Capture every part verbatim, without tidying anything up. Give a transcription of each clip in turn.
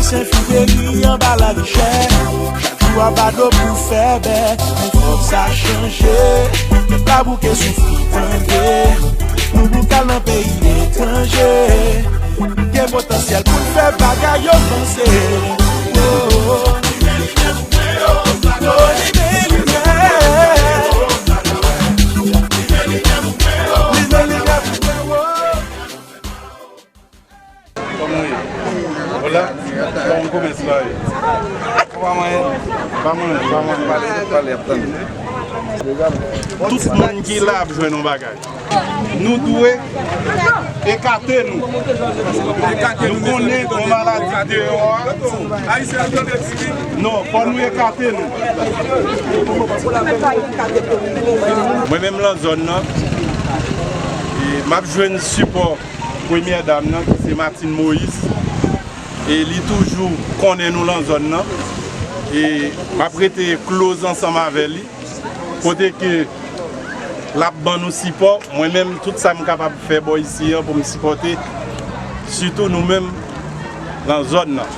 Sen Fideli anba lavi chè, chak jou ap bado pou fè bè, men fòk sa chanje. Pèp la bouke soufri tande, nou boukal nan peyi etranje. Gen potansyèl pou n fè bagay yo vanse. Oh, oh, oh. Oh, limen limyè. Limen limyè pou mwen, oh. Kòman w ye? Hola? Kòman komès la ye? Pa manyen. Pa manyen, pa manyen. Pale, pale, ap tande. Tout moun ki la ap jwenn yon bagay. Nou dwe ekate nou. Nou konnen yon maladi deyò a. Non, fò nou ekate nou. Mwen menm lan zòn nan, e m ap jwenn sipò Premyè Dam nan, ki se Martine Moïse, e li toujou konnen nou lan zòn nan, e m ap rete close ansanm avè li, kote ke l ap ban nou sipò. Mwen menm, tout sa m kapab fè bò isi an pou m sipòte, sitou nou menm lan zòn nan.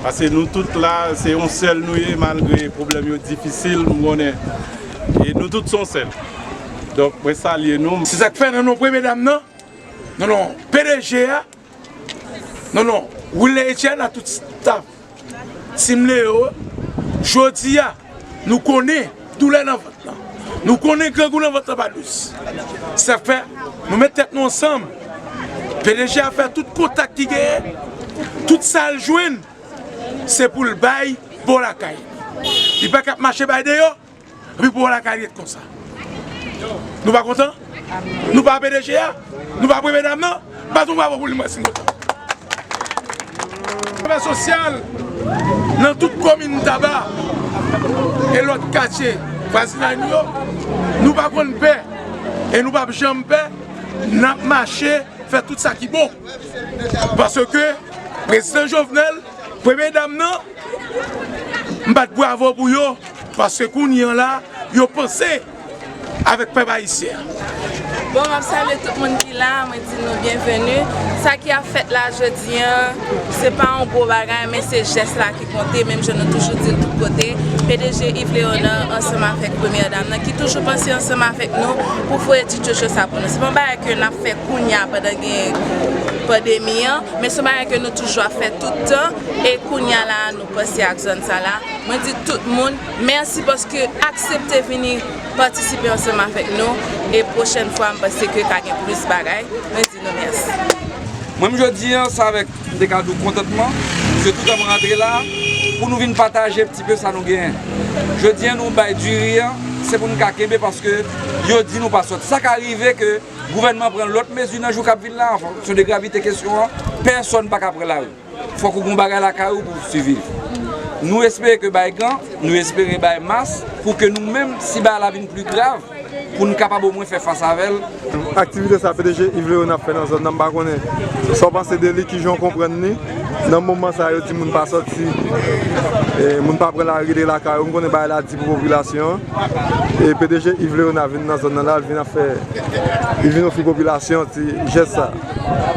Paske nou tout la, se yon sèl nou ye, malgre pwoblèm yo difisil, m konnen, e nou tout se yon sèl. Donk, mwen salye nou. Se sa k fè nan non Premye Dam nan, nan non P D G a, nan non Wilner Etienne ak tout staff Team Leo, jodi a, nou konnen doulè nan vant lan. Nou konnen grangou nan vant lan pa dous. Sa fè, nou met tèt nou ansanm. P D G a fè tout kontak ki genyen, tout sa l jwenn, se pou l bay bò lakay. Li pa ka ap mache bay deyò, epi pou lakay ret konsa. Nou pa kontan? Nou pa P D G a? Nou pa Premye Dam nan? Bat yon bravo pou li, mwen, si n kontan. Travay sosyal nan tout komin Taba e lòt katye vwazinay nou yo, nou pa konn pè e nou p ap janm pè, n ap mache fè tout sa ki bon. Paske Prezidan Jovenel, Premye Dam nan, m bat bravo pou yo, paske kounye a la, yo panse avèk pèp ayisyen an. Bon, m ap salye tout moun ki la, mwen di nou byenveni. Sa ki ap fèt la jodi a, se pa yon gwo bagay, men se jès la ki konte, menm jan nou toujou di l tout kote. P D G Yves Léonard ansanm avèk Premyè Dam nan, ki toujou panse ansanm avèk nou pou voye ti tchotcho sa pou nou. Se pa yon bagay ke n ap fè kounye a pandan gen pandemi an, men se yon bagay ke nou toujou ap fè tout tan, e kounye a la, nou panse ak zòn sa la. Mwen di tout moun, mèsi paske aksepte vini patisipe ansanm avèk nou, e pwochèn fwa, m panse ke ka gen plis bagay. Mwen di nou mèsi. Mwen, m jodi a, se avèk, m te ka di w, kontantman, paske toutan m rantre la, pou nou vin pataje ti pe sa nou genyen. Jodi a, nou bay diri a, se pou n ka kenbe, paske yo di nou pa sòti. Sa ka rive ke gouvènman pran lòt mezi nan jou k ap vin la, an fonksyon de gravite kesyon an, pèsonn pa ka pran lari. Fòk ou gen yon bagay lakay ou pou w siviv. Nou espere ke bay gan, nou espere bay mas, pou ke nou menm, si bagay la vin pli grav, pou n kapab omwen fè fas avè l. Aktivite sa P D G Yves Léonard ap fè nan zòn nan, m pa konnen sa w panse de li, kijan w konprann li. Nan moman sa yo di moun pa sòti, e, moun pa pran lari, rete lakay yo. M konnen bagay la di pou popilasyon an. E P D G Yves Léonard vin nan zòn nan la, l vin ap fè, li vin ofri popilasyon an ti jès sa.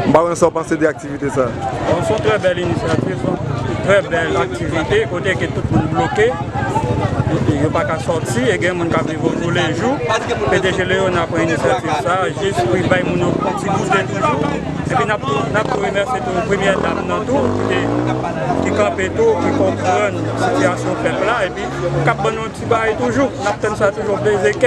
M pa konnen sa w panse de aktivite sa. Bon, se yon trè bèl inisyativ, se yon trè bèl aktivite, kote ke tout moun bloke, yo pa ka sòti, e gen moun k ap viv o jou le jou. P D G Léonard pran inisyativ sa, jis pou bay moun yo yon ti goute toujou. Epi n ap tou, n ap tou remèsye tou Premyè Dam nan tou, ki te, ki kanpe tou, ki konprann sitiyasyon pèp la, epi k ap ban nou yon ti bagay toujou. N ap tann sa toujou, beze kè.